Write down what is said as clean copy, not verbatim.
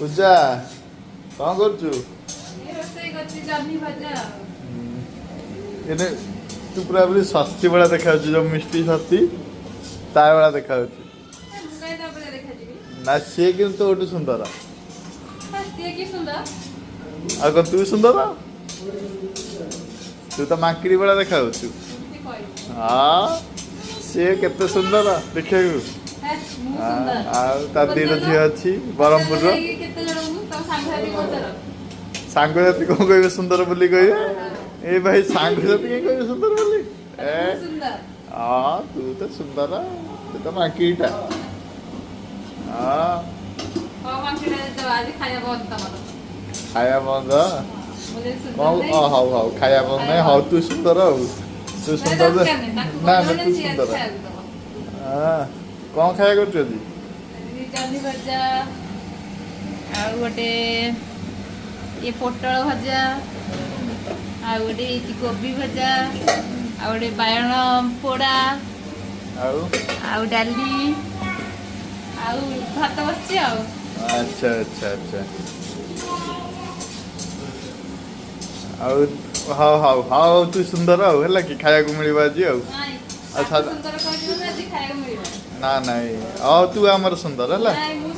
ପୂଜା, କଣ କରୁଛୁ? ରୋଷେଇ କରିଛି ଜହ୍ନି ଭଜା। ଏନେ ତୁ ପୁରା ପୁରି ସ୍ୱାସ୍ଥ୍ୟ ଭଳିଆ ଦେଖାଯାଉଛି, ଯୋଉ ମିଷ୍ଟି ସ୍ୱାସ୍ଥ୍ୟ, ତା ଭଳିଆ ଦେଖାଯାଉଛି। ମୁଁ କାହିଁ ତା ଭଳିଆ ଦେଖାଯିବି? ନା, ସିଏ କିନ୍ତୁ ତୋଠୁ ସୁନ୍ଦର। ସିଏ କି ସୁନ୍ଦର? ଆଉ କଣ, ତୁ ସୁନ୍ଦର? ତୁ ତ ମାଙ୍କିଡି ଭଳିଆ ଦେଖାଯାଉଛୁ। ଏମିତି କହିବୁ। ହଁ, ସିଏ କେତେ ସୁନ୍ଦର ଦେଖିବାକୁ। ହେ, ମୁଁ ସୁନ୍ଦର। ଆଉ ତାର ଦିଟା ଝିଅ ଅଛି ବ୍ରହ୍ମପୁରର। ପଚାରିଲ ଯାଇକି କେତେ ଜଣଙ୍କୁ, ତମ ସାଙ୍ଗସାଥି ପଚାର। ସାଙ୍ଗସାଥି କଣ କହିବେ? ସୁନ୍ଦର ବୋଲି କହିବେ? ଏ ଭାଇ, ସାଙ୍ଗସାଥି କାହିଁ କହିବେ ସୁନ୍ଦର ବୋଲି? ଏ ମୁଁ ସୁନ୍ଦର। ହଁ, ତୁ ତ ସୁନ୍ଦର, ତୁ ତ ମାଙ୍କିଡିଟା, ହଁ। ହଉ, ମାଙ୍କଡ ଦେବ, ଆଜି ଖାଇବା ବନ୍ଦ ତମର। ଖାଇବା ବନ୍ଦ? ମୁଁ ଯଦି ସୁନ୍ଦର କଣ? ନାହିଁ ଅ ହଉ ହଉ, ଖାଇବା ବନ୍ଦ ନାହିଁ। ହଉ, ତୁ ସୁନ୍ଦର ଆଉ ତୁ ମାନେ ସୁନ୍ଦର। ଦରକାର ନାହିଁ, ତାକୁ ନା ନା, କହିବ ତୁ ସିଏ ଆଜି ସୁନ୍ଦର। ଖାଇବାକୁ ଦବ। ହଁ, କଣ ଖାଇବା କରୁଛୁ ଆଜି? ଆଜି ଜହ୍ନି ଭଜା, ଆଉ ଗୋଟେ ଇଏ ପୋଟଳ ଭଜା, ଆଉ ଗୋଟେ ହେଇଛି କୋବି ଭଜା, ଆଉ ଗୋଟେ ବାଇଗଣ ପୋଡ଼ା। ଆଉ? ଆଉ ଡାଲି, ଆଉ ଭାତ ବସିଛି ଆଉ। ଆଚ୍ଛା, ଆଉ ହଉ ହଉ ହଉ, ତୁ ସୁନ୍ଦର ଆଉ, ହେଲା କି? ଖାଇବାକୁ ମିଳିବ ଆଜି ଆଉ। ନାଇଁ, ଆଚ୍ଛା। ତାକୁ ସୁନ୍ଦର କହିଯିବ ନା, ଆଜି ଖାଇବାକୁ ମିଳିବ। ନା, ନାଇଁ, ଆଉ ତୁ ଆମର ସୁନ୍ଦର ହେଲା। ନାଇଁ, ମୁଁ